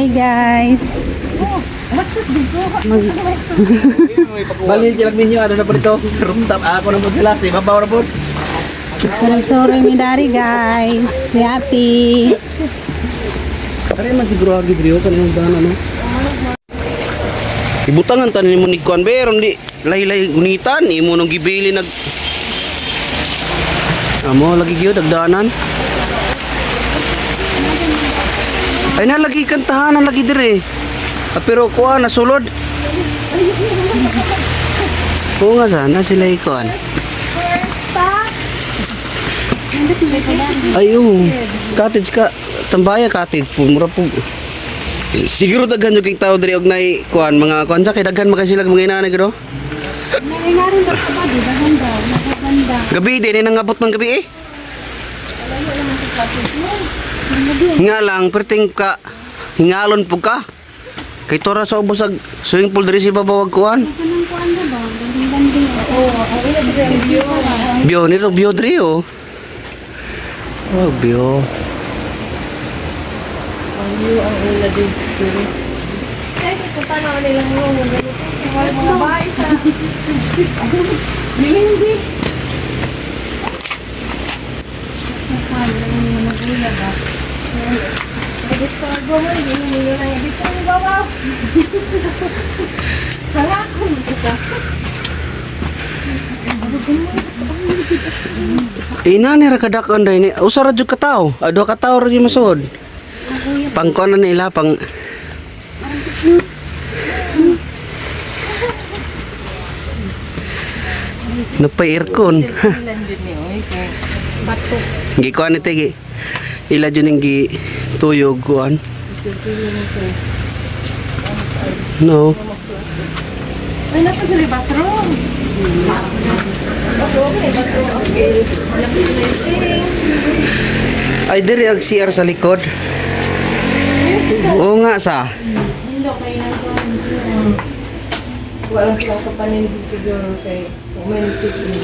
Hi guys. Mag Balin sila minyo, ano na po dito? Rooftop, ako na po sila. Sa ibabaw na po. Sorry-sorry mi dari guys. Ni ate. Kaya man siguro agi diri kan yung daan ano. Ibutangan tanin mo ni kuan beron di laylay gunitan imo nung gibili nag. Amo lagi gyud dagdanan. Ay na lagi kantahanan lagi dire. Ah, pero kuan nasulod. Oo nga sana sila ikuan. Ay, oo. Cottage ka. Tambaya cottage po. Mura po. Siguro daghan yung king tao diri og nay kuan mga kuan sa kay daghan man kay sila mga inaanay gro. Nangyari daw ka ba? Dahan daw. Nakaganda. Gabi din eh, nangabot man gabi eh. Nga lang perting ka hingalon po ka. Kay tora sa ubos ag swimming pool diri si babawag kuan. Kanang kuan ba ba? Banding-banding. Oo. Bio nito bio diri oh. Oh, bio. Mga bahay sa... Hindi. Ina ni ra kadak-on dai ni. Usa ra jud ka tawo. Ah, duha ka tawo ra jud masuod. Pangkuan na nila pang. Napay aircon. Bato. Gi kuan ni tigi. Ila jud ning gi tuyog kuan. No. Ay, nasa sila bathroom. Ay diri ang CR sa likod. Oo nga sa. Hindo kayo ng kuan. Wala sila kapanin siguro kay may chicken.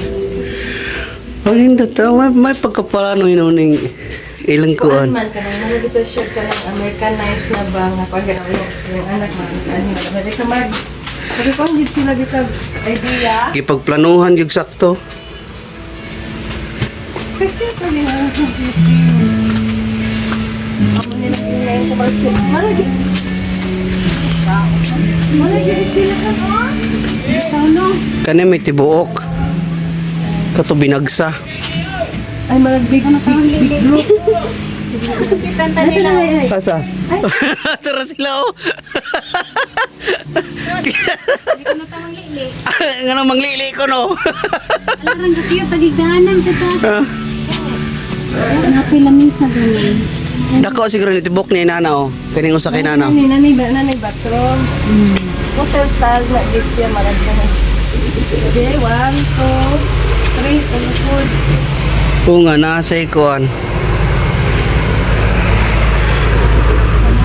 Ay hindi to. May pagkapalano hinuning ilang kuan. Kuan man ka nang mga dito siya ka ng Americanized na ba nga pag yung anak mo ano Amerika mag. Sabi ko hindi sila dito idea. Gipagplanuhan gyud sakto. Kasi ko ni ang computer. Amo nila yung kumarsi. Malagi. Malagi sila ka no? Ikaw no. Kani may tibuok. Kato binagsa. Ay, marag big Ano tawag lili? Kita nila. Asa? Tara sila oh. Hindi ko na tawag lili. Ngano manglili ko no. Alarang kayo tagigdanan kita. Napilamisa ganun. Dako siguro ni tibok ni nana oh. Kaning usa kay nana. Nanay, nanay, nanay bathroom. Hotel style na gate siya, marag na. Okay, one, two, three, and food. Oo nga nasa kuan.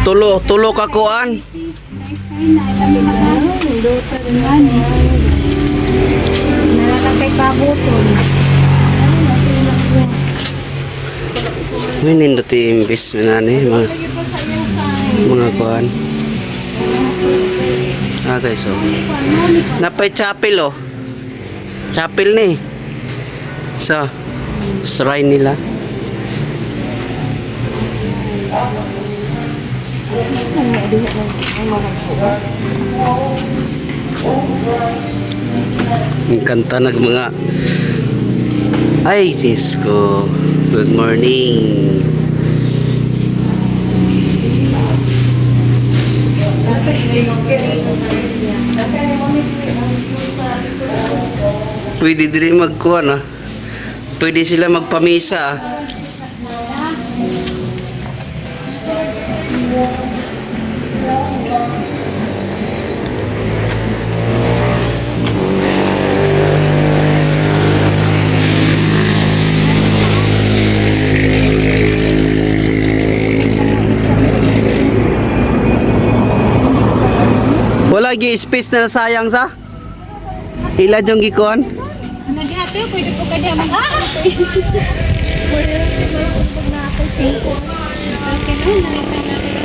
Tulo, tulo ka kuan. Nice kayo na. Alam mo na. Ano? Nalalakay pabuton. May nindot imbis na ni mga kuan. Ah guys oh. Napay chapel oh. Chapel ni. Sa shrine nila. Ang kanta nag mga. Ay, Diyos ko. Good morning. Pwede din magkuhan ah. Pwede sila magpamisa ah. Wala gi space na sayang sa. Ila jong gikuan. Naghati, pwede po ka diya mag-ate. Pwede siguro kung na ako singko. Okay, no, nakita natin.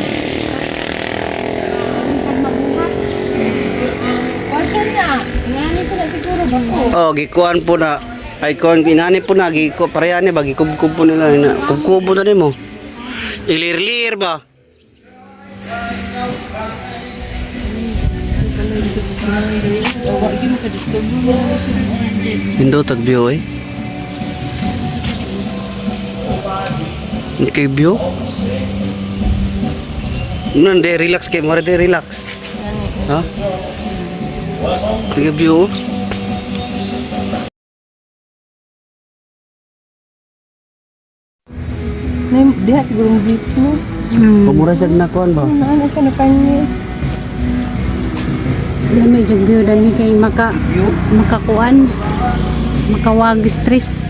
Oh, gikuan po na. Ay, kuan, inani po na. Giku, parehani ba? Gikubkub po nila. Ina, kubkubo na nimo. Ilirlir ba? Indo tag view eh. Hindi kay view. Nande relax kay mo de relax. Ha? Kay view. Oh. May diha siguro ang beach no. Pamura siya na kuan ba? Ano ka na kanya? Lamay jud view dani kay maka makakuan. Makawag stress.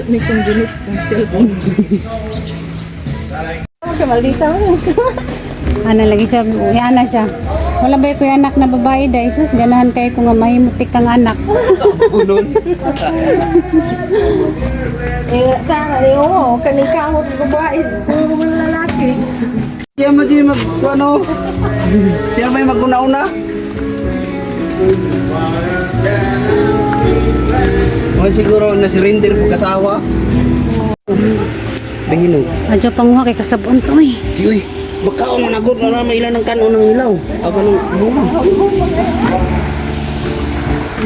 May kong delete ng cellphone. Ka maldita mo. Ana lagi siya, ana siya. Wala ba ko anak na babae dai sus ganahan kay ko nga mahimutik kang anak. Eh, sana eh, oo, kaning kamot ko babae, puro mga lalaki. Siya mo di mag ano? Siya may maguna-una. O siguro na si Render po kasawa. Bihinog. Adyo panguha kay kasabon to eh. Di uy, baka ang managot na may ilan ng kanon ng ilaw. Ako ng bunga.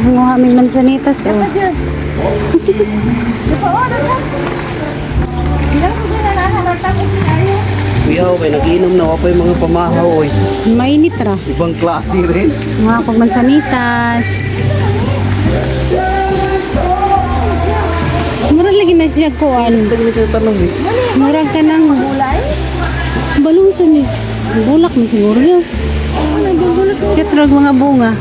Manguha mig mansanitas oh. Kuya, okay, nag-inom na ako yung mga pamahaw, oy. Mainit ra. Ibang klase rin. Mga kog mansanitas. Murag lagi na siya kuan. Hindi na siya tanong eh. Murag ka ng balon sa ni. Bulak man siguro yun. Katrog mga bunga.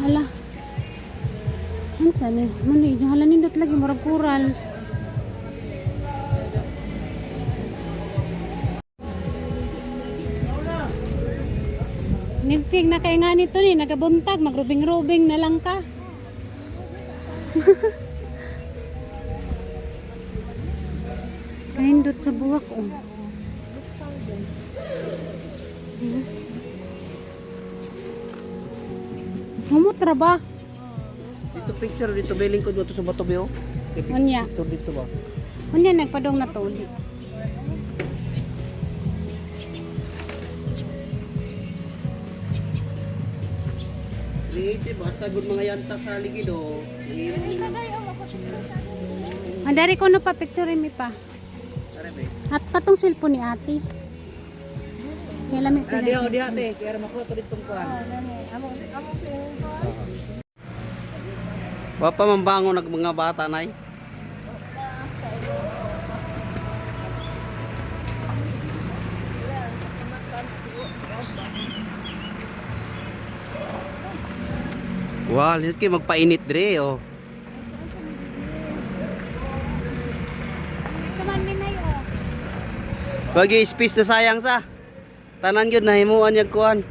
Hala. Ano sa ni? Mano eh, hala nindot lagi murag corals. Nilting na kay nga nito ni nagabuntag magrubing-rubing na lang ka. Kaindot sa buwak oh. Humutra ba? Dito picture, dito may lingkod mo ito sa bato, Beo. Unya. Dito, dito ba? Unya nagpadong na to uli. Creative, basta good mga yanta sa ligid, oh. Andari ko no pa picture mi pa. At katong cellphone ni ate. Kaya lamit ko Diha, diha, te. Kaya makuha to ditong kuan. Wa pa man bango nag mga bata nay. Wow, nindot kay magpainit dire oh. Kuman minay oh. Bagi space na sayang sa. Tanan gyud nahimuan yag kuan.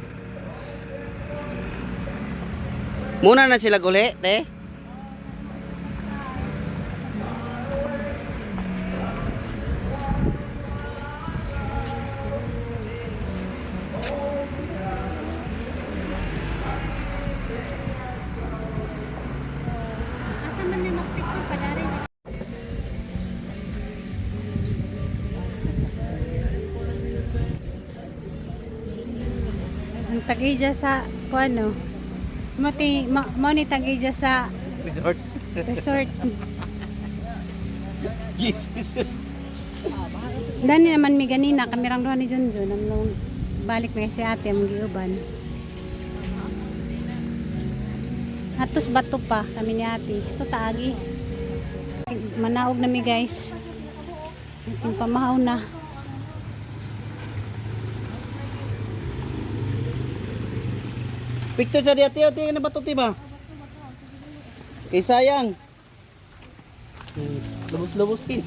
Muna na sila guli, te. Asa man mi magpicture pa dari? Ang tag-ija sa kuano. Mati ma, mo ni tag-ija sa Resort. resort. Dani naman mi ganina kami rang duha ni Junjun ang balik mi si ate ang giuban. Atos bato pa kami ni ate. Ito taagi. Manaog na mi guys. Ating pamahaw na. Picture sa diya, te, te, na ba to, te ba? Kay sayang. Lubos-lubosin.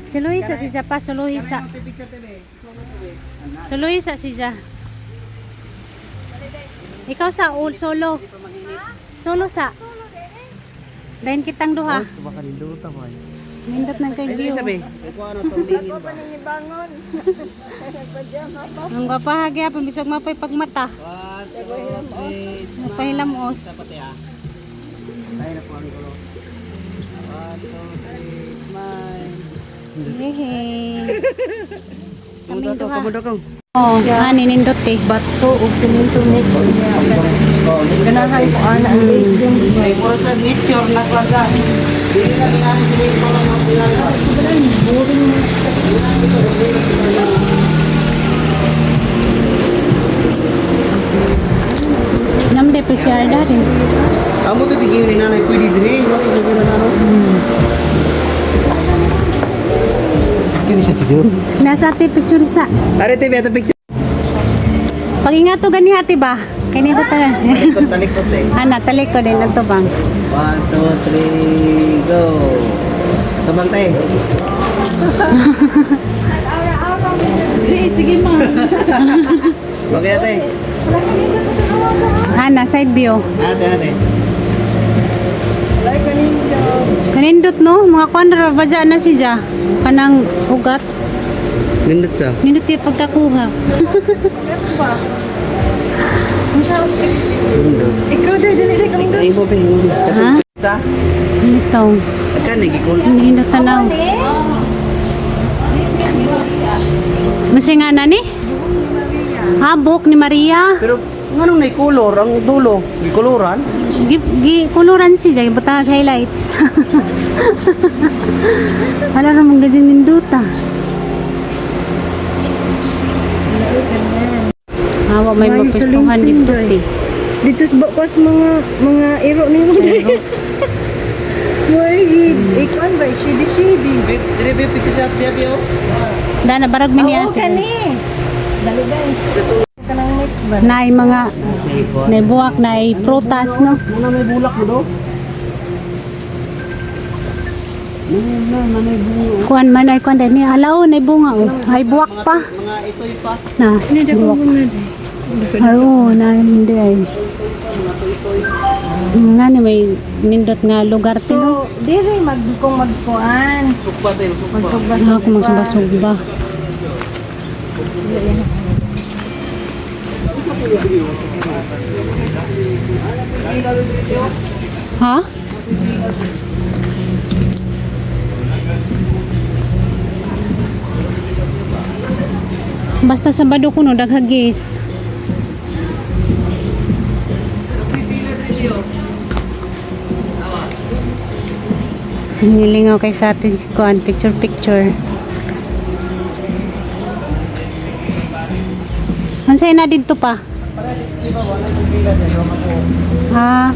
Si Luisa si Ja pa, si Luisa. Si Luisa si Ja. Ikaw sa ul solo. Solo sa. Dayon kitang duha. Baka nindot ba. Nindot ng kay view. Sabi, ikaw ano tong lingin ba? Bangon. Ang gwapaha gyapon bisag mapay pagmata. 1, 2, 3, Magpahilamos. Dapat eh ah. Tayo na po ang gulo. 1, 2, 3, smile. Hey. Kaming duha. Kamundo ka. Oh, ani nindot eh. Bato ug simento mix niya. Ganahan ko ana ang base din. May puro sa nature na klaga. Dili na ginamit sila yung tulong ng pinagawa. Namde PCR dari. Amo to tigil ni nanay pwede diri, no? Sabi na nano. Kini siya tiyo. Nasa ate picture sa. Are te beto picture. Pagingato gani ate ba? Kay nindot ta. Talikod, talikod le. Ana talikod din ang tubang. 1, 2, 3, go. Tabang tayo. Sige ma. Okay ate. Ana side view. Ate, ate. Kanindot no, mga kuan ra ba dyan na siya? Kanang ugat. Nindot sa. Nindot yung pagkakuha. Nindot. Ikaw dai dili dai kami. Ay mo pe. Ha? Ta. Nito. Kan nagikol. Nindot tanaw. Masinga na ni? Ah, buhok ni Maria. Pero nganong nay color ang dulo? Gikoloran? Gi, gi kuluran siya, gibutang highlights. Wala ra mong ganyan ninduta. Awa may May mapistuhan salinsin dito day. eh. Dito sa bakwas mga iro ni mo dai. Moy ikuan ba shidi shidi. Dire be picture sa tiya biyo. Dana barag mi ni Oo ate. kani. Dali dai. Kanang mix ba? Naay mga naay buwak, naay prutas no. Muna may bulak mo do. Muna na may bunga. Kuan man ay kuan dai ni alaw naay bunga oh. Ay buwak pa. Mga itoy pa. Na. Buwak. Ay, oo, na hindi ay. Nga ni may nindot nga lugar sino. So diri mag kung magkuan. Sugba tayo, sugba. Magsugba. Ako magsubasugba. Ha? Basta Sabado kuno daghagis. Nilingaw kay sa atin kuan picture picture. Unsay na didto pa? Ha?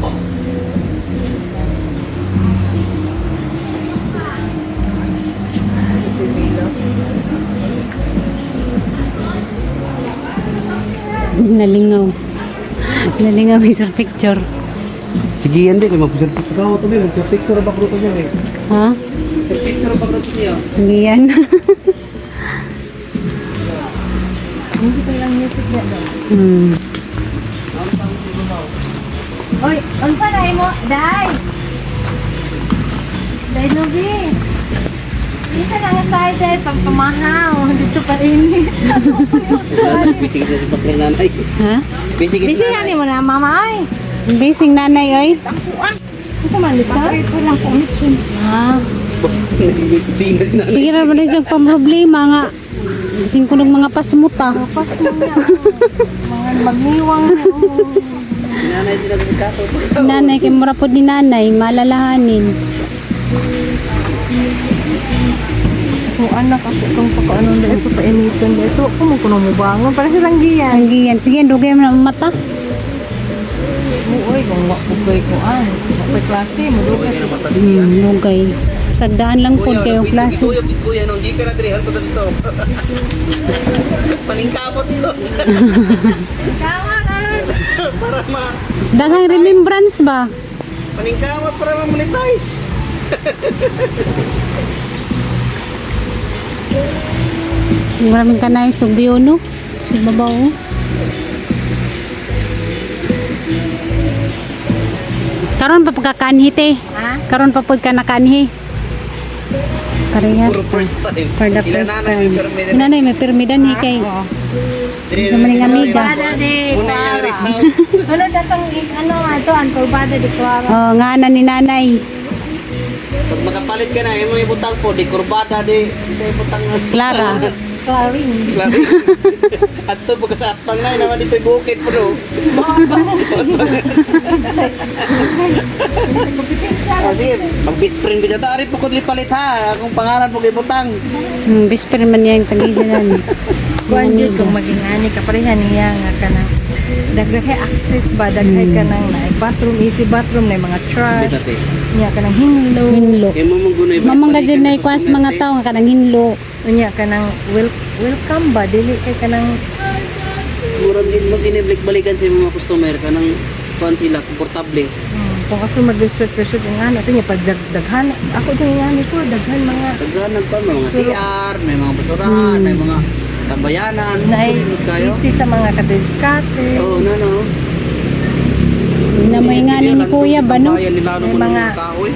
Nalingaw. Nalingaw kay sir picture. Sige yan di, kay mag-picture picture ako to, mag-picture picture ba ko to niya eh. Ha? Picture picture ba ko to niya? Hindi yan. Hindi ko lang music niya daw. Oy, unsa na imo? Dai. Dai Nobi. Dito na nga side dai pampamahaw. Dito pa rin. Bisig na si Bakla nanay. Ha? Bisig Busy ani mo na mama ay. Basing nanay oy. Unsa man litsa? Ito lang po mitsun. Ah. Kusina si nanay. Sige ra ba na siyang pamroblema nga. Sing kunog mga pasmuta. Pas mo niya. Mga magniwang na. Oh. Si nanay sila sa kaso. Si nanay kay mura pod ni nanay malalahanin. Kung anak ako kung pakaano na ito painiton na ito, ako mo kuno mo bangon para silang giyan. Ang giyan sige dugay mo na ang mata. Uy, kung wa ko koy kuan, wa koy klase mo dugay. Lugay. Sagdaan lang pod kayo klase. Kuya, kuya, no, hindi ka na diri, hanto dito. Paningkamot to. Tama karon. Para ma Daghang remembrance ba? paningkamot para ma-monetize. Maraming kanay sa view, no? Sa babaw, oh. Karon pa pagkakanhi te. Ha? Karon pa pud ka nakanhi. Parehas. For first time. For the Ila first nanay, time. may permi diri. Nanay, may permidan hi kay. Diri, Sa maning diri, amiga. Una yung rest house. Ano datang ano ato ang kurbada di Clara. Oh, nga na ni nanay. Pag makapalit ka na, imo ibutang po, di kurbada, di di ibutang. Clara. Clarin. Claro. At to, pagka sa atpang na, naman dito yung bukid po, no? Kasi, mag-best friend ba dito? Ari po ko dili palit ha. Akong pangalan po kay Butang. Best friend man niya yung tagiginan. Kuan jud kung maging ani ka pareha niya nga kanang daghay access ba, daghay ka nang na bathroom, easy bathroom na mga trash, Dito, niya kanang hinlo, Hinlo. Kaya mo mong gunay. Mamang gadyan na ikwas mga tao nga kanang hinlo. unya kanang welcome ba, dili kay kanang Murag mag iniblik balikan sa mga customer ka nang kuan sila, komportable. Kung ako mag-resort resort yung ano sa inyo pag daghan ako din yung ani ko daghan mga Daghanan pa, may mga CR, may mga basurahan, may mga tambayanan. na Kayo. easy sa mga katit-katit. Oo, na no. Na may nga ni kuya ba no? Tambayan nilalo May mo ng mga- mga tao eh.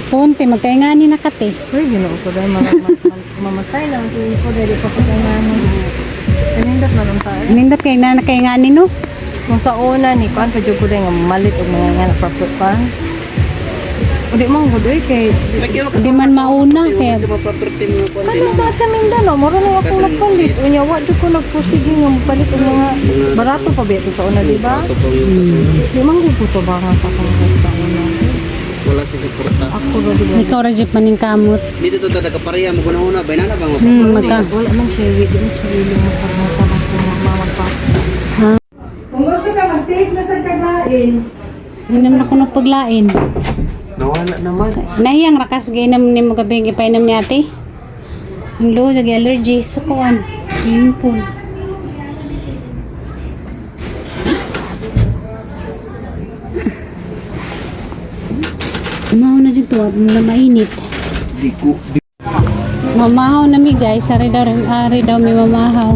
Punti magkaingani na kate. Uy, ginoo ko dahil mamatay na ang tuwi ko dahil pa ko ano. Kanindot man ang tao. Nindot kay na nakaingani no. Kung sa una ni kuan pa jud ko dahil nga malit og mga nga proper pa. O di man gud oy kay Di man mauna kaya Di man property mga kuan Ano ba sa Mindanao? Mura na ako nagpalit. Unya, wa jud ko nagpursige nga palit og mga barato pa ba ito sa una, di ba? Ito po yung Di man gud ko to ba nga sa akong sa una. Wala si suporta. Ako ra di ba? ikaw ra jud maning kamot. Dito to talaga pareha mo gunahuna bay na bang Magka. Wala man siya, di man siya willing mo sa mga sa mga mama pa. Ha? Kung gusto ka mag-take na sa kagain. Inom na kuno paglain. Nawala naman. Nahiyang rakas gainom ni mo gabi gipainom ni ate. Ang lo jag allergy sa kuan. Himpon. Mao na dito at na mainit. Di ko. Mamahaw na mi guys, ari daw mi mamahaw.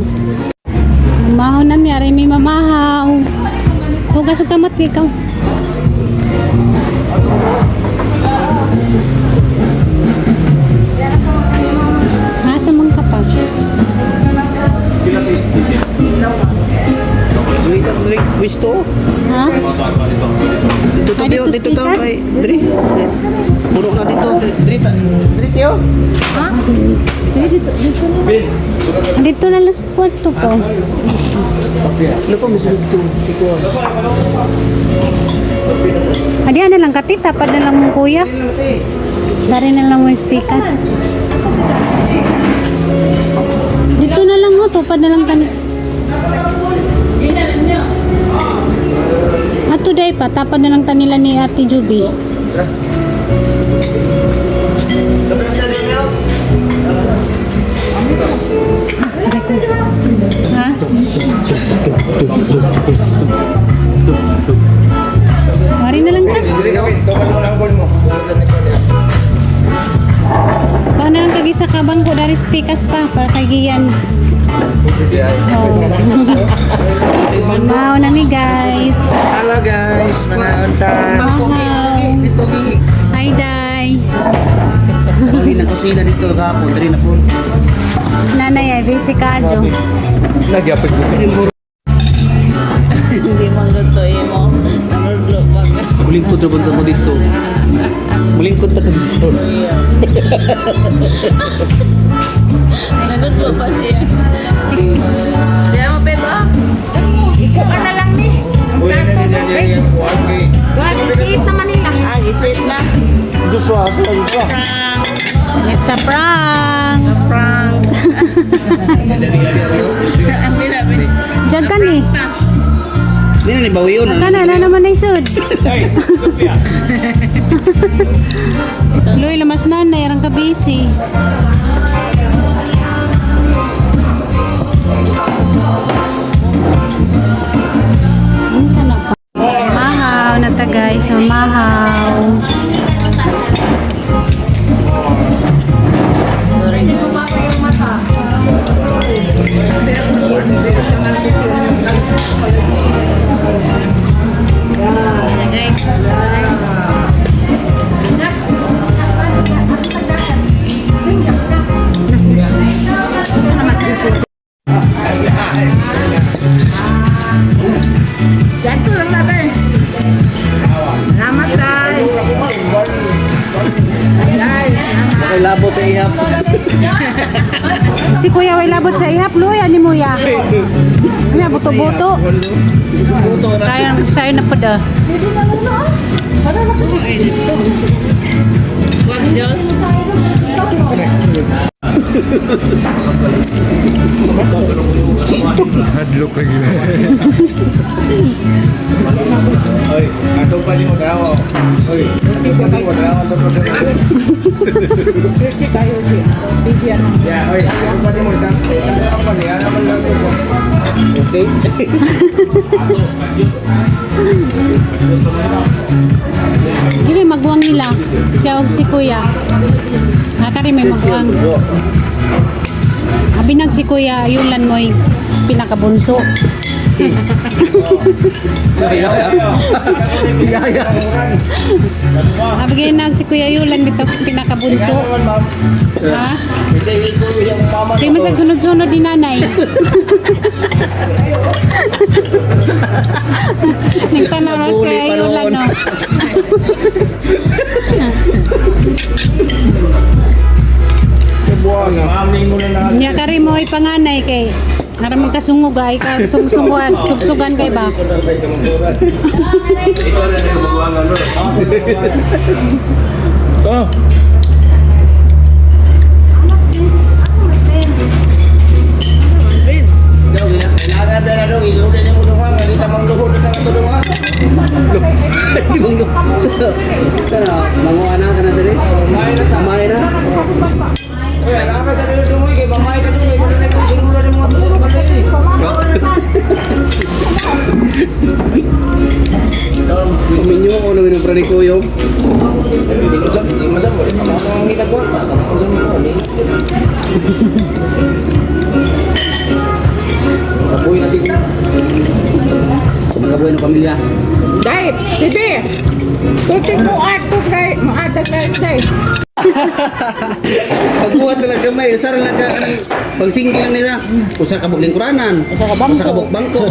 Mamahaw na mi, ari mi mamahaw. Hugas og kamot ikaw. Asa man ka pa? Wait, wait, gusto. Ha? Dito to Ay, dito dito dito to speakers? kay diri. Puno na dito diri ta. Diri tiyo. Dito na lang sa kwarto ko. Ano pa mismo dito? Siko. Adi na lang katita, tapad na lang mong kuya. Dari na lang mo yung speakers. Dito na lang ho, tupad na lang tani. Ato day pa, tapad na lang tanila ni Ate Juby. Aray ko. Ha? Mari na lang ta. Paano lang kagisa ka bangko dari stikas pa para kay Gian. Oh. Mamaw na mi guys. Hello guys, mga unta. Mamaw. Dito gi. Hi Day. Dili na kusina dito gapon diri na po. Nanay ay busy ka jo. Nagyapod ko sa Hindi man gusto mo. Naglo pa. Mulingkod ra banda mo dito. Mulingkod ta ka dito. Naglo pa siya. Di mo pero. Ikaw na lang ni. Ang naman nila. Ah, isit na. Gusto asa gusto. It's a prank. Prank. Ang binabi. Diyan ka ni. Di na ni bawiyon. Ka na na naman ay sud. Luy, lamas nanay, arang ka busy. Unsa na pa? Mahaw na ta guys, mahaw. si kuya way labot sa ihap luya ni muya. Ano buto-buto. Sayo sayo na pud ah. Hadlok lagi. Oy, ato pa ni mo daw. Oy, ato pa ni mo daw, ato pa ni mo. Kayo siya. Bigyan ng Ya, oy, ato pa ni mo daw. Sa pa ni ana man lang ko. Okay. Kasi magwang nila. Siya og si kuya. Ah, kari may magwang. Abi nag si kuya yulan mo'y pinakabunso. Yaya. Abi nag si kuya yulan bitaw pinakabunso. Ha? Kay masag sunod-sunod ni nanay. Nagtanaw ras Nabuli kaya pa yulan noon. no. Nya kari mo ay panganay kay aram man kasungog ay ka sungsunguan sugsugan kay ba. Oh. Kana manguha na kana diri. Mamay na. Minyo ko na minum ni Kuyo. Mga buhay ng pamilya. Dai, bibi. Tuti ko ato kay maatag na dai. Pagbuhat talaga may usar lang ka kanang pagsinggil lang nila. Usa ka buk lingkuranan, Usa ka bangko. usa ka buk bangko,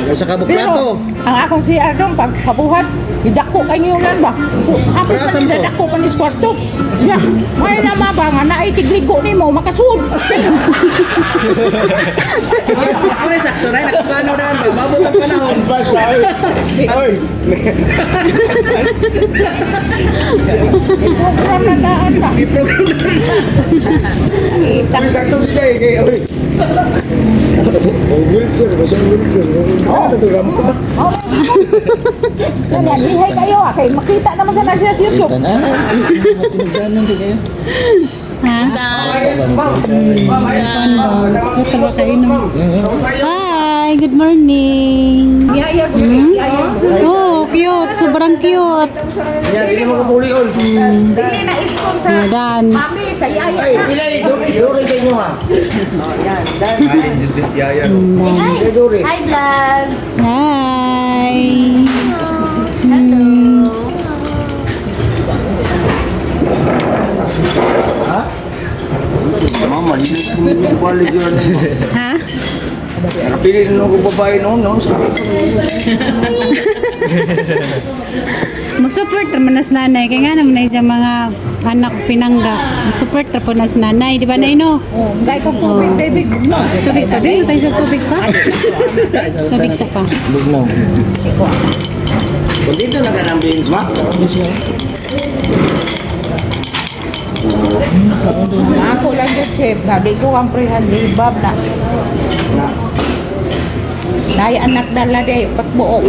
usa ka buk plato. Ang ako si Ardong pag kabuhat, gidako kay ngiyunan ba? Ako Pero pa asan po? dako pa ni kwarto. Ya, may na ba nga naay tigligo nimo makasud. Pre sakto na nakaplano na ba mabot ang panahon. Oy. Program na daan ba? I-program na rin. Kita Oy, sakto bigay kay oy. Oh, wheelchair, basta wheelchair. Ah, tato rampa. Kanya lihay kayo ah, kay makita naman sa nasa sa YouTube. Ha? Ito ba kayo no? Hi, good morning. Nihayag Hmm? Oh, cute. Sobrang cute. Ya, dili mo kapulion. Dili na iskol sa Dance. mami sa yaya. Ay, pilay dori sa inyo ha. Ay, dori. Hi, vlog! Hi. Hmm. Mama, dili ko balik yun. Ha? Nakapili na ako babae noon, no? Sabi ko. Mo-support raman nas nanay kay nga naman ay sa mga anak pinangga. Support ra po nas nanay, di ba nay no? Oh, dai ko tubig tubig. No. Tubig pa ba? Tayo sa tubig pa? Tubig sa pa. Lugnaw. Kung dito na ka ng beans, ma? Ako lang jud chef, na di ko ang prehan jilbab na. Nay anak dala day patbuok.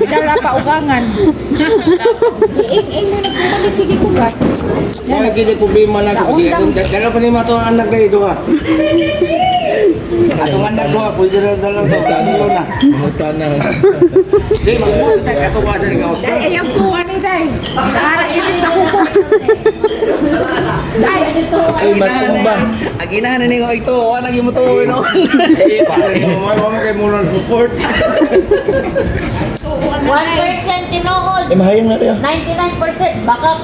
Dala pa ugangan. Ing-ing mo nagpumalit sige ko gas. Wala gid problema na ko kasi atong dala pa ni mato ang anak dai duha. Atong anak duha pwede na dala to. Dalo na. Muta na. Di magbuhat ta kato asa ni kausa. Day ayaw ko ani day. Para ilis na kuko. Day Ay, matumba. Aginahan na ninyo ito, wala nang imo to no. Eh, pare mo mo kay mo lang support. 1% tinuod, Eh, mahayang na tayo. 99% backup.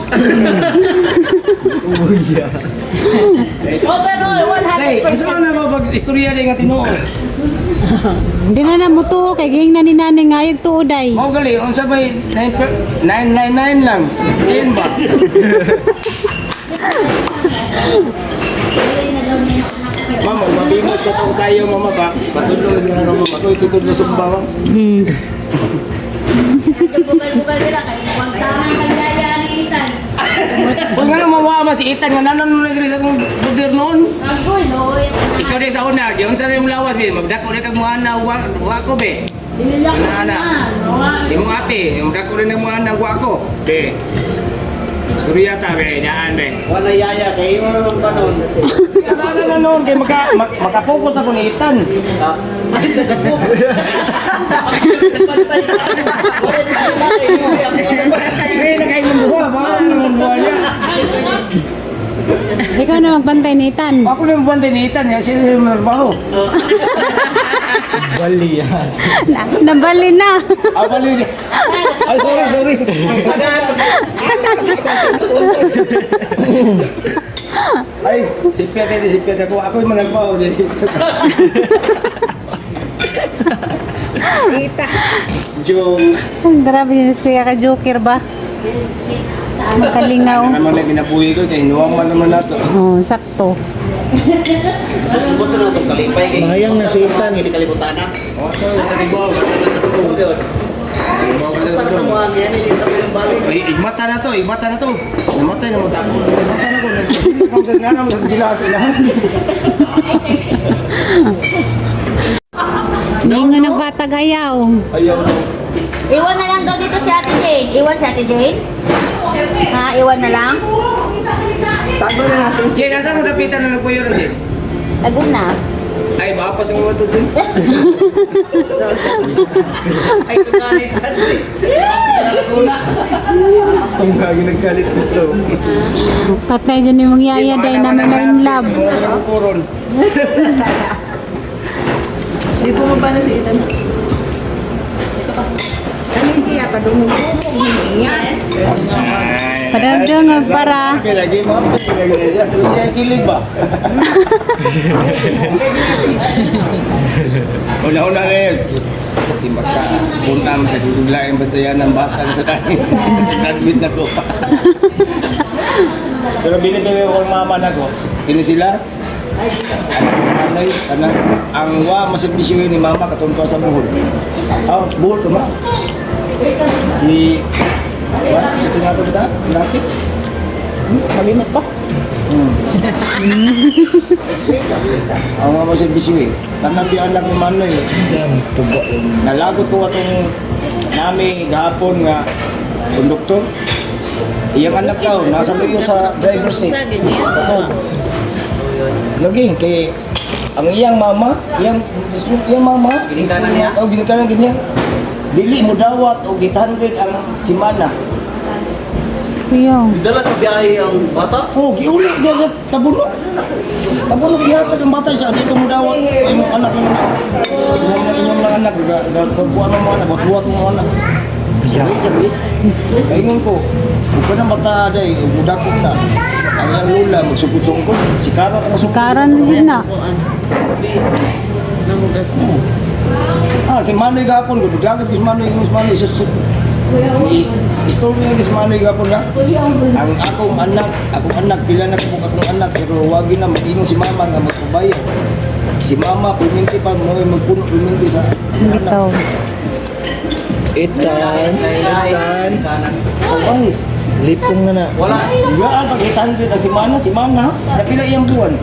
Overall, Day, 100%. unsa man na ba pag istorya day nga tinuod? Hindi na na mutuo kay gihing na ni nanay nga ayag tuo day. Mao gali unsa bay 999 lang. 10 ba? Tuloy na daw niya yung anak. Ma'am, mabimos ko tong sayo, mama ba? Patudlo na sila mama. Ako itutudlo sumba, ma'am. Bugal-bugal nila kay mukhang tama ang kagaya ni Ethan. Huwag nga nang mawama si Ethan nga nanon na diri sa akong poder noon. Agoy, loy. Ikaw din sa una, diyon sa iyong lawas, be. Magdako rin kag mga ana, wa ko, be. Dinilak ko Ana, na. Imong ate, magdako rin ang mga ana, wa ko. Be. Surya ta, be. Daan, be. Wala yaya kay imo naman pa noon. Ano na noon, kay makapukot ako ni Ethan. Be, nakain mong buha, baka ano mong buha niya. Ikaw na magbantay ni Ethan. Ako na yung buwan din ni Ethan, yan siya yung trabaho. Bali yan. Nabali na. Ah, bali. Ay, sorry, sorry. Ay, sipyat ito, sipyat ako. Ako yung managbaho din. Joke. Ang grabe din si Kuya ka Joker ba? Ang kalingaw. Ano naman na ginabuhi ko, kaya hinuwang man naman nato. Oh, sakto. Gusto na itong kalipay kay. Mayang na si Ethan. Hindi kalibutan na. Oh, ito, taribo. Sarap na muhang yan, hindi na yung balik. Ay, igmata na to, igmata na to. Namatay na mo tako. Namatay na ko. Nagkaroon sa gilas ilahan. Ningo nagbatag ayaw. Ayaw na. Iwan na lang daw dito si Ate Jane. Iwan si Ate Jane? Ha, iwan na lang? Jane, asa mo dapitan na nagpuyo ron, Jane? Laguna. Ay, mapas ang mga to, Jane. Ay, ito nga ni Sandy. Laguna. Ang lagi nagkalit dito. Patay dyan yung mga yaya dahil namin na in love. Puron. Di bumaba na si Ethan. Kani siya padungog niya. Padagdungog para. Okay, lagi mapas lagi na siya. Pero siya kilig ba? Una-una na yun. Pati maka, punta mo sa gugulain bantayan ng bata sa tayo. Nag-admit na ko. Pero binibigay ko ang mama na ko. Kini sila. Anay, anay, ang wa maserbisyo ni mama katong sa buhol. Oh, buhol to ma. Si wa sa tinatawag ta? Laki? Kalimot ko. Ang mga maserbisyo eh. Tanan di anak ni Manoy. Tubo. Nalagot ko atong nami gahapon nga konduktor. Iyang anak daw, nasa luyo sa driver's seat. Totoo. Lagi, kay ang iyang mama, iyang iyang mama, Ginikanan niya? Oh, ginikanan niya. Dili mo dawat og 800 ang simana. Kuya. Dala sa biyahe ang bata. Oh, giuli diya sa tabunok. Tabunok gihatag ang bata siya dito mo dawat. Ay mo anak mo na. Inyong lang anak, pagbuan mo anak, buat mo anak. Sabi, sabi. Kaingon ko, huwag ka na mata day, mudakop na. Ang iyang lula, magsukot-sungkot. Si Kara ka masukot. Karan din na. Ah, kay Manoy gapon ko, naglagot ko si Manoy, ko si Manoy, sus. Istorya niya si Manoy gapon nga. Ang akong anak, pila na ko akong anak, pero wag na mag-ingon si mama nga magpabayad. Si mama, puminti pa, mo magpuno puminti sa anak. Ito. Ethan, Ethan. Sa bahis. Lipong na na. Wala. Gaan, pag 800 ang si mana, napila iyang buwan.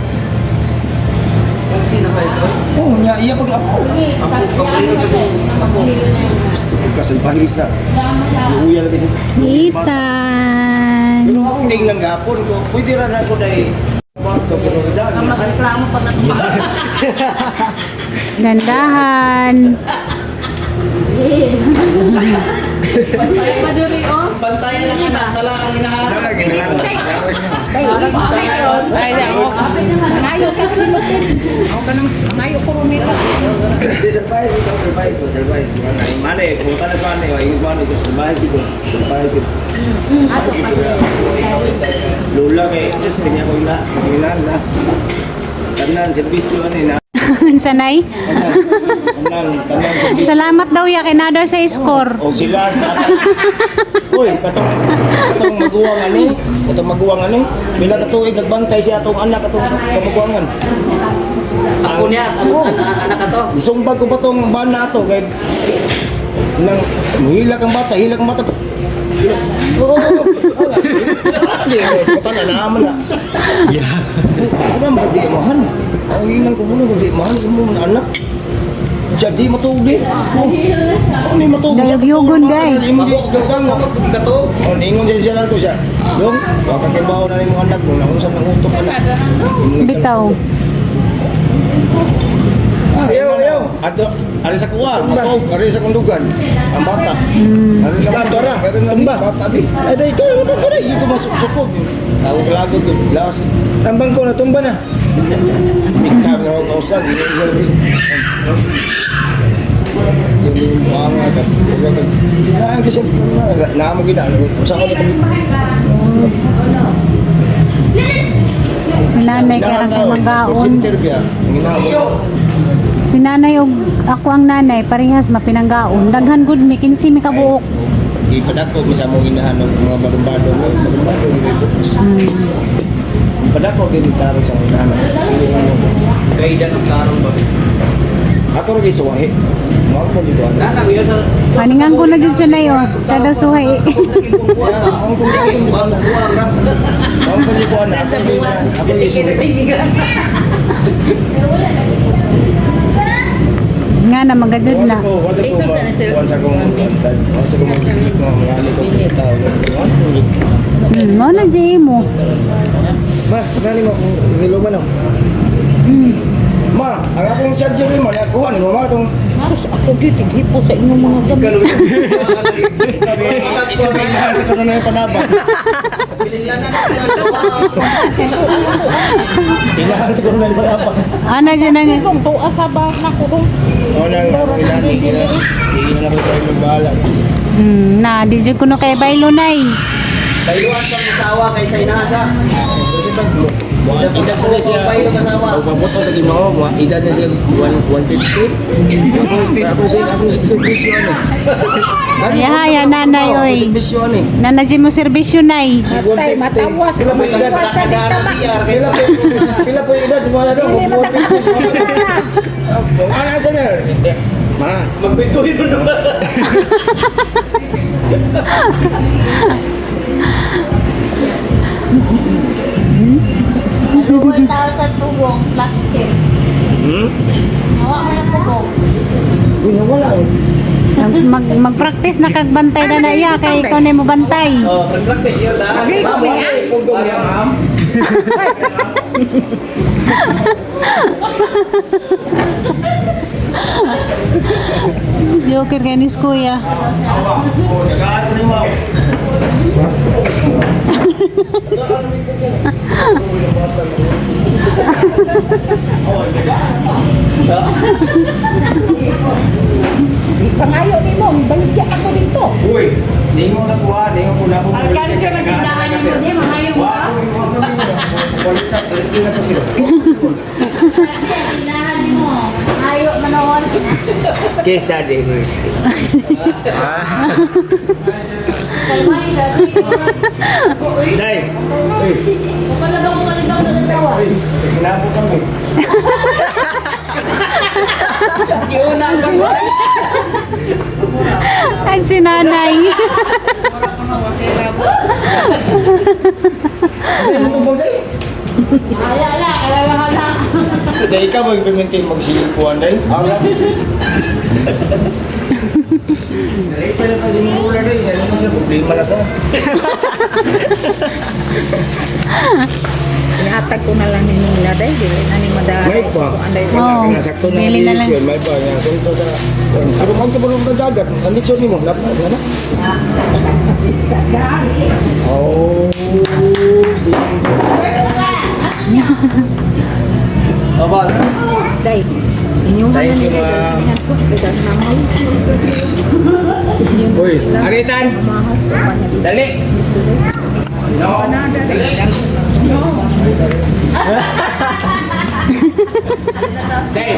Oh, nya iya pag ako. Gusto ko kasi bahis sa. Luya lagi sa. Ethan. Pero akong tingnan gapon ko, pwede ra na ako dahil kwarto pero daan. Magreklamo pa na. Gandahan. Padiri oh. Bantayan ng anak, dala ang hinahanap. Ay, ako. Ngayo ka sulupin. Ako ka nang ngayo ko rumira. Di surprise ito, surprise ba, surprise. Mana eh, kung tanas mana eh, ingos mana sa surprise dito. Surprise dito. Surprise dito. Lula kay sus kanya ko ina, ina na. Tanan serbisyo ani na. Sanay. Tanan, tanan, tanan serbisyo. Salamat daw ya kay nado sa score. O sila sa Uy, katong katong maguwang ani, katong maguwang ani, pila ka tuig nagbantay siya atong anak atong kamaguwangan. Ako niya, anak ka to. Isumbag ko pa tong bana to kay nang hilak ang bata, hilak ang bata. Oo. Hindi, puta na naman na. Yeah. Ano mo di mahan? Ang inang ko muna di mahan ko muna anak. Siya di matugi. Oh, ni matugi. Dayagyugon, day. Hindi gagang. Ka to. Oh, ningon siya siya lang ko siya. Dong, wa ka kay bawo na nimong anak mo, naunsa nang utok anak. Bitaw. Ah, Ayaw, ayaw. Ato, ari sa kuwa, ato, ari sa kundugan. Ang bata. Ari sa bata ra, pero nga bata bi. Ay, day, ito, ito, ito, Ay, ito masuk-sukog. Tawag lagot yun. Last, Tambang ko, natumba na. big time na ako kausap. Yung mga ka. Na, kasi na mo gina. Usa ko na kami. Si nanay kay ang kay magaon. Center biya. Ginamo. Si nanay og ako ang nanay parehas mapinanggaon. Daghan gud mi 15 mi kabuok. Di pa dako misa mo ginahan ng mga badong-badong. Badong-badong gini. Padako gini tarong sa ginahan. Kaidan ang karong ba? Ako ra gisuwahi. Mao ko dito ano. Nalang yun sa... Paningan ko na jud siya nay oh. Siya daw suhay. Ang kung dito mo ana. Mao ko dito ana. Ako gina. Ako gisuwahi. Nga na magajud na. Wasa ko wasa ko wasa wasa ko mga mga ani ko tao. Mo na jay mo. Ma, nani mo, ngilo man oh. Ma, ang akong surgery mo nakuha ni mama tong Sus, ako gyud tighipo sa inyong mga gamit. Ikaw na sa kanon na panabang. Inahan sa kanon na panabang. Ana jud na nga. Kung tuwa sa ba na ko dong. O nang akong inani. Hindi na ko tayo magbahala. Na di jud kuno kay baylo nay. Bayluan pang asawa kaysa inahan ka. Edad na siya. Pagpabuto sa Ginoo, mga edad na siya 150. Ako siya, ako sa servisyo ano. Yahaya nanay Ako oy. servisyo ano eh. Nana jud mo serbisyo nay. Matay, matawas. Pila po edad? Matawas ta Kadara dito. siya. Pila po, pila po edad? Wala daw. 150. Kung ano sa na? Ma, Magkwento yun naman. Naluwal tao sa tugong, plastic. Hmm? Nawa mo ng pugong. Uy, nawala eh. Mag mag-practice na kag bantay na na iya kay ikaw na mo bantay. Oh, practice yun daan. Agree ko niya. Pugong niya, ma'am. Joker kay ni kuya. Oh, nagaan ko ni ma'am. Nagaan ni pugong. Uy, nabata na. Oh, nagaan. Pangayo nimo, baligya ako dito. Uy, ningon na kuha, ningon ko na ko. Alkano siya magtindahan mo di, mahayo mo ka. Balita, balita na to sila. Tindahan mo. Mahayo manoon. Kiss daddy, kiss, kiss. Kalmay, dati. Day, uy, Kapalabang ko kalibang nagatawa. uy, sinabo kami. Ang si nanay. Kasi mo itong day. Wala, wala, wala, wala. Day, ikaw mag-implementin magsilikuan, day. Ang labi. Day, pala tayo simula, day. Ano na problema na sa. Ihatag ko na lang ni nila day, dili na ni madala. May pa. Oo. Wala ka sakto na Bili na lang. decision. May pa. Nga, sunto sa... Pero kung ka ng dagat, ang litsyon ni mo, lapat na na. Oh. Opo. Day. Inyong Thank na you, nila. ma'am. Dagan Uy, Aritan! Dali! No! Dali! Dali!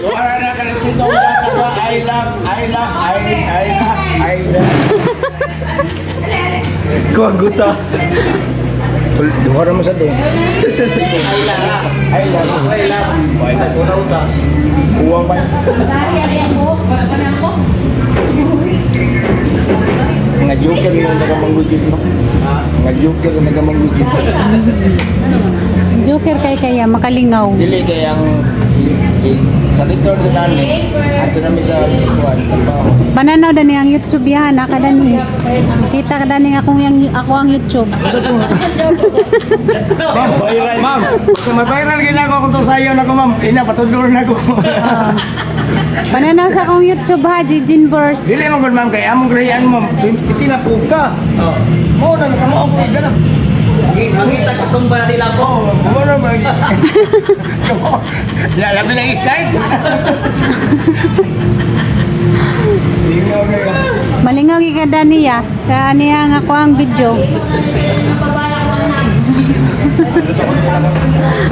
Wala na ka na sito, wala ka ba? I love, I love, I love, I love. Kuwagusa. Duha ra man sa dong. Ay lang. Ay lang. Ay lang. Kuwang man. Mga joker yung nagamanggugit mo. Mga joker yung nagamanggugit. Joker kay kaya makalingaw. Dili kay ang sa return sa nani, ato namin sa kuan trabaho. Bananaw dani ang YouTube yan, naka dani. Kita ka dani akong yang ako ang YouTube. Ma'am, viral. Ma'am, sa ma-viral gid ako kung to sayo na ko, ma'am. Ina patudlo na ko. Bananaw sa akong YouTube ha, Jijin Bors. Dili man gud ma'am kay among grayan ma'am. Piti na po ka. Oh. Mo na kamo ko gana. Mangita ka tumba nila ko. Oh, mo na ba? La labi na slide. Lingaw kayo. Malingaw gyud ka dani ya. Ka ani ang ako ang video.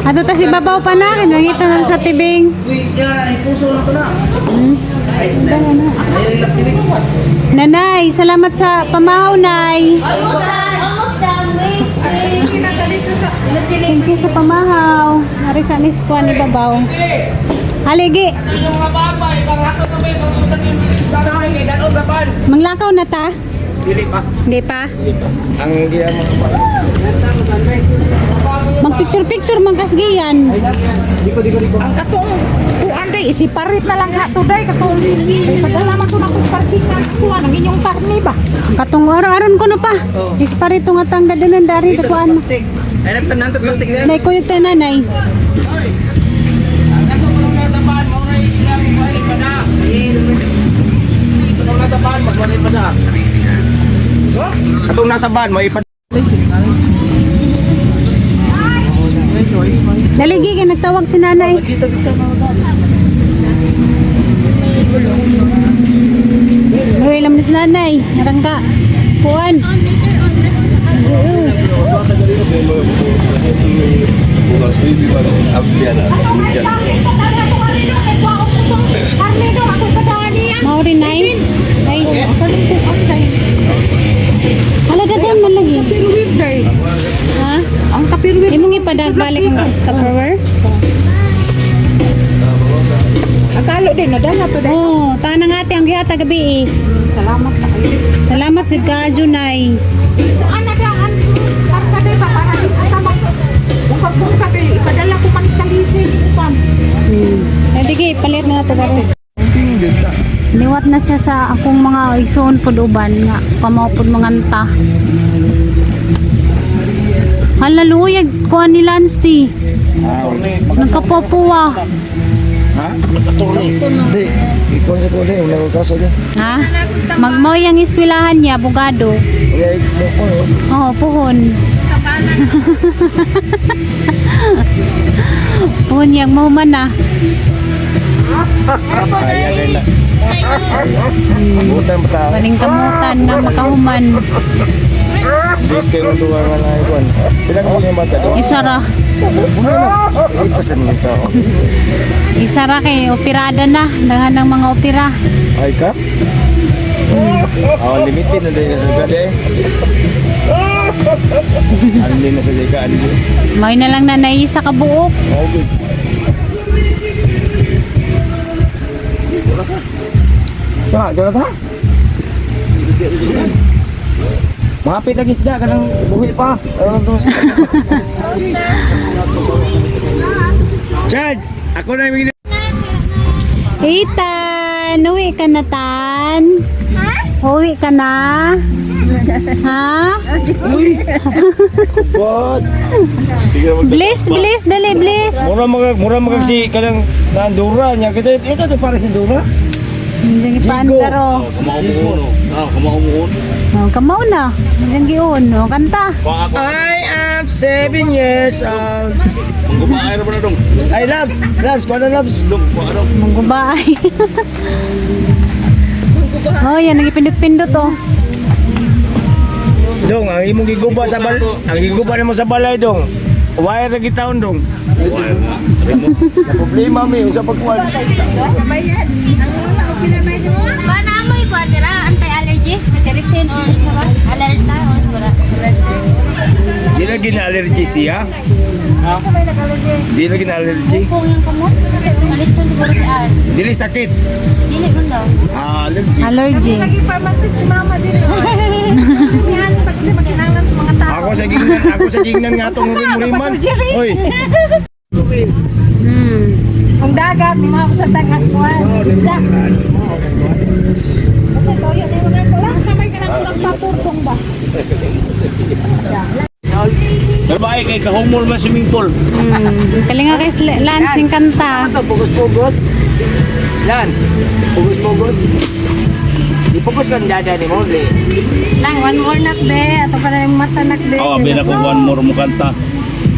Ato ta si babaw pa na, nangita na sa tibing. Uy, yan, ay puso na to na. Ay, ay, relax sila. Nanay, salamat sa pamahaw, Nay. Almost done. Almost done. Wait, wait. Thank you sa pamahaw. Ari sa miss ko ni babaw. Haligi. Manglakaw na ta? Dili pa. Hindi pa. Ang giya mo. Magpicture-picture mangkasgiyan. Diko diko diko. Ang katong kuan day isiparit na lang ha today katong padala man to na kong parking nga kuan ang inyong karni ba. Katong aron-aron ko na pa. Disparito nga tangga danan dari kuan. Plastic. Ay, nagtanan to plastic na yan. Nay kuyog ta nanay. Katong nasa van mo ipa. Naligi kay nagtawag si nanay. Uy, alam ni si nanay. Narangka. Kuan. Karni daw ako padani. Maori nay. Ay. Hala daghan man lagi. Pirwir day. Ha? Ang kapirwir. Imong ipadag balik ang Tupperware? Akalo din nadala to day. Oo, oh, tanang ate ang gihatag gabi eh. Salamat sa kayo. Salamat jud ka Junay. Kuan na daan. Karta day ba para di ka mag bungkag-bungkag kay ipadala ko man sa lisig kuan. Ay, sige, palit na natin karon. Liwat na siya sa akong mga igsoon pod uban nga kamao pod manganta. Hala luyag kuan ni Lance ti. Nagkapopuwa. Ha? Di, ikaw sa kundi, wala ko kaso dyan. Ha? Magmoy ang eskwelahan niya, abogado. Wala mo ko. Oo, puhon. Puhon yang mo man ah. Ay, ay, na. Butan pa tao. Paning kamutan nga makahuman. Bis kayo mong tuwa nga na ikuan. Pila ka yung bata? Isa ra. Wala na. Ito sa mga tao. Isa ra kay operada na. Daghan ng mga opera. Ay ka? Oh, limited na din sa gade. Anli na sa ka, anli. May na lang na naisa ka buok. Okay. Sa, Jonathan? Mga pitag isda ka ng buhi pa. Ano to? Chad, ako na yung Ethan, uwi ka na tan? Ha? Uwi ka na? Ha? What? Bliss, bliss, dali, bliss. Mura magag si kanang na Andorra niya. Kita ito to para sa Andorra. Diyan ipaandaro. Kumaumuon. Ah, kumaumuon. Oh, kamaw na. Diyan giun. Oh, kanta. I am 7 years old. Manggubaay ra ba na dong? Ay, loves, loves, kuha na loves. Dong, kuha dong. Manggubaay. Oh, yan. Nagipindot-pindot, oh. Dong, ang imong giguba sa bal, ang giguba nimo sa balay dong. Wire ra gitaon dong. Na problema mi unsa pagkuan. Ba na mo ikuan dira anti-allergies, cetirizine or sa ba? Alerta or sa ba? Dili lagi na allergy siya. Di lagi na allergy. Kung yung kamot, malitson siguro si Ann. Dili sakit. Dili man daw. Ah, allergy. Allergy. Lagi pharmacist si mama din. Yan, pag kasi makinahanglan sa mga tao. Ako sa gingnan nga tong hurim-huriman. Hoy. Kung dagat, may mga sa dagat kuan. Isda. Kasi toyo na yung ko lang. Samay ka lang kurang papurtong ba? Babae kay kahumol man swimming pool. Kalinga kay Lance ning kanta. Ito, pugos-pugos. Lance, pugos-pugos. Di pugos kang dada ni mo, le. Lang, one more nak be. Ato pa na yung mata nak be. Oh, abi na ko one more mo kanta.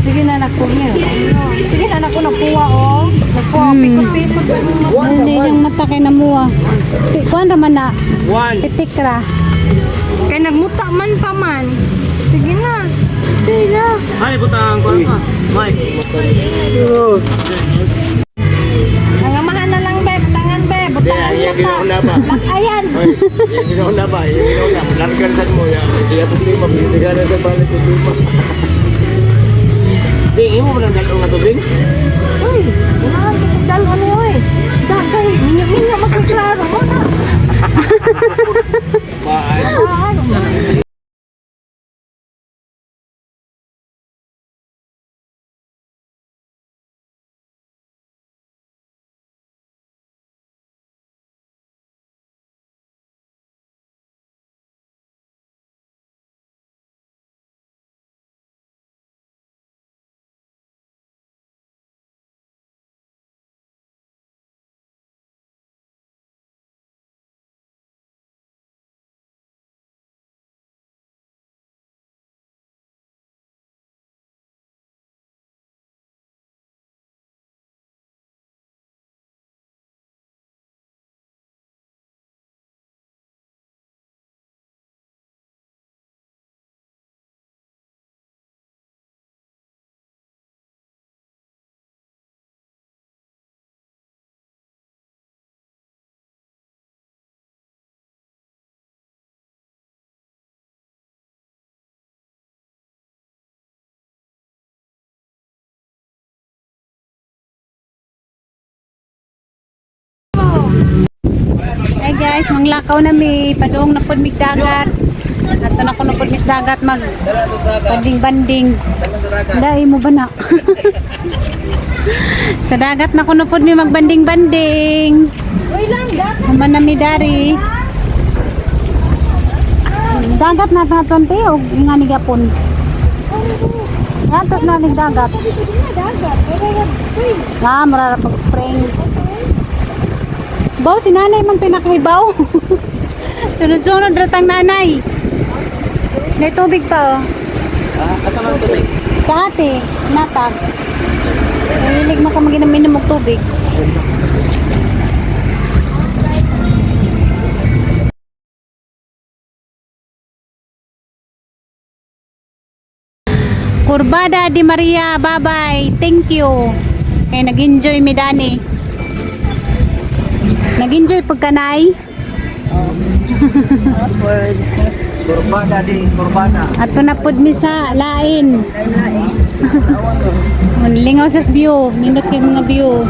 Sige na nak ko niyo. Sige na nak ko nakuha oh. Nakuha, pikot-pikot. Hindi yung mata kay namuha. Kuan raman na. One. Pitik ra. Kay nagmuta man pa man. Sige na. Sige na. Ay, butang ko pa. May. Ang amahan na lang be, butangan be, butangan Iya, mata. ginauna ba? Ayan. Hoy, iya ginauna ba? Iya ginauna. Largan sad mo ya. Iya problema, bisigan sa balik problema. Ding, imo ba nang dalong nga tubig? Uy, unahan ko kung dalo ni oy. Dagay, minyo-minyo magkaklaro mo na. Bye. Hey guys, manglakaw na mi, padung na pud mig dagat. Ato na kuno pud mis dagat mag banding-banding. Dai mo ba na? Sa dagat na kuno pud mi magbanding-banding. Uy lang, dagat. Human na mi dari. Dagat na naton te og nga ni gapon. Atos na nig dagat. Dito din na dagat. Pero yung spring. Ah, mura ra pag spring. Baw, si nanay man pinakahibaw. Sunod-sunod ratang nanay. May tubig pa oh. Ah, asa man tubig? Sa ate, natag. Mahilig man ka mag-inom og tubig. Kurbada di Maria, bye-bye. Thank you. Eh, nag-enjoy mi Dani. Nag-enjoy pagkanay. Kurbada di, kurbada. Ato na pud mi sa lain. Lingaw sa view, nindot kay mga view.